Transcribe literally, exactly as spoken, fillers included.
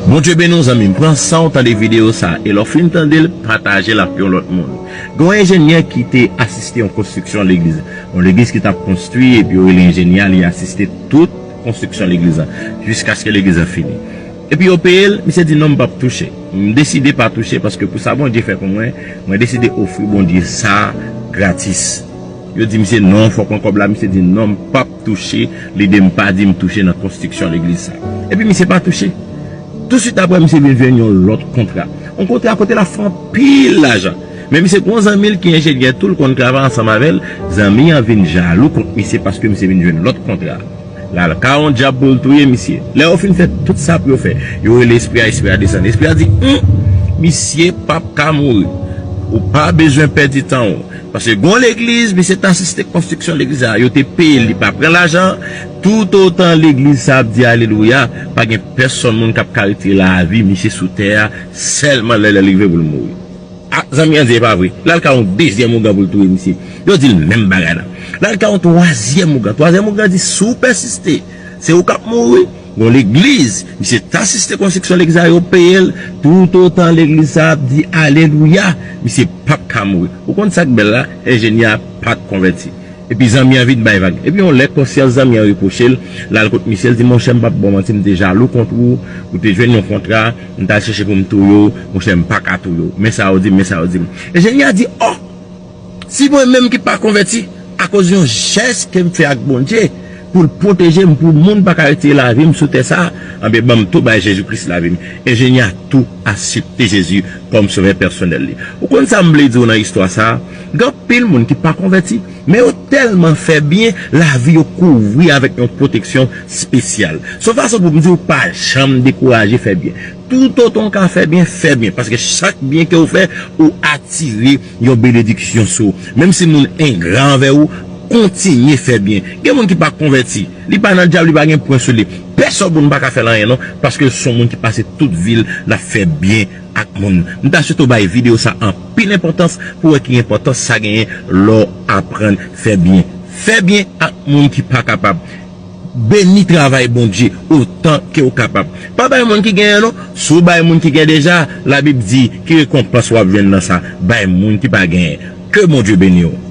Bondye beni w, zanmi m. Pran san w tande videyo sa a, e lè w fin tande l, pataje l ak yon lòt moun. Gen yon enjenyè ki te asiste yon konstriksyon legliz. Yon legliz ki t ap konstwi, epi yo rele enjenyè a, li asiste tout konstriksyon legliz la, jiskaske legliz la fini. Epi yo peye l, misye di, "Non, m p ap touche. M deside pa touche, paske pou sa Bondye fè pou mwen, mwen deside ofri Bondye sa gratis." Yo di misye, "Non, fòk pran kòb la." Misye di, "Non, m p ap touche." Lide m pa di m touche nan konstriksyon legliz sa. Epi misye pa touche. Tousuit apre, misye vin jwenn yon lòt kontra. Yon kontra kote l ap fè anpil lajan. Men misye gen yon zanmi l ki enjenyè tou, l konn travay ansanm avè l. Zanmi an vin jalou kont misye paske misye vin jwenn lòt kontra. L al ka yon dyab pou l touye misye. Lè yo fin fè tout sa pou yo fè, yo rele espri a, espri a desann. Espri a di, "Hum, misye p ap ka mouri. Ou pa bezwen pèdi tan w." Paske gon legliz, misye t asiste konstriksyon legliz la, yo te peye l, li pa pran lajan. Toutotan legliz sa ap di alelouya, pa gen pèsonn moun k ap ka retire lavi misye sou tè a, sèlman lè lè l rive pou l mouri. A, zanmi an di e pa vre. L al ka yon dezyèm ougan pou l touye misye. Yo di l menm bagay la. L al ka yon twazyèm ougan. Twazyèm ougan di, "Si w pèsiste, se ou k ap mouri." Gon legliz, misye t asiste konstriksyon legliz la, yo peye l. Toutotan legliz sa ap di alelouya, misye p ap ka mouri. Ou konn sa k bèl la? Enjenyè a pa t konvèti. Epi zanmi an vin bay vag. Epi yon lè konsyans zanmi an repwoche l, l al kot misye, l di, "Monchè, m p ap ba w manti, m te jalou kont ou, ou te jwenn yon kontra, m t al chèche pou m touye w, monchè, m pa ka touye w. Men sa yo di m, men sa yo di m." Enjenyè a di, "Oh! Si mwen menm ki pa konvèti, akoz yon jès ke m fè ak Bondye, pou l pwoteje m, pou moun pa ka retire lavi m sou tè sa a, anben, ban m tou bay Jezi Kris lavi m." Enjenyè a tou aksepte Jezi kòm sovè pèsonèl li. Ou konn sa m vle di w nan istwa sa a? Gen anpil moun ki pa konvèti, men yo tèlman fè byen, lavi yo kouvri avèk yon pwoteksyon espesyal. Se yon fason pou m di w pa janm dekouraje fè byen. Toutotan w ka fè byen, fè byen. Paske chak byen ke w fè, ou atire yon benediksyon sou ou. Menm si moun engra anvè ou, kontinye fè byen. Gen moun ki pa konvèti. Li pa nan dyab, li pa gen pwen sou li. Pèsonn moun pa ka fè l anyen non, paske l se yon moun ki pase tout vi l nan fè byen ak moun. M ta swete w bay videyo sa anpil enpòtans pou w wè ki enpòtans sa genyen lè w aprann fè byen. Fè byen ak moun ki pa kapab. Beni travay Bondye otan ke w kapab. Pa bay moun ki genyen non. Si w bay moun ki gen deja, Labib di, ki rekonpans w ap jwenn nan sa? Bay moun ki pa genyen. Ke Bondye beni w.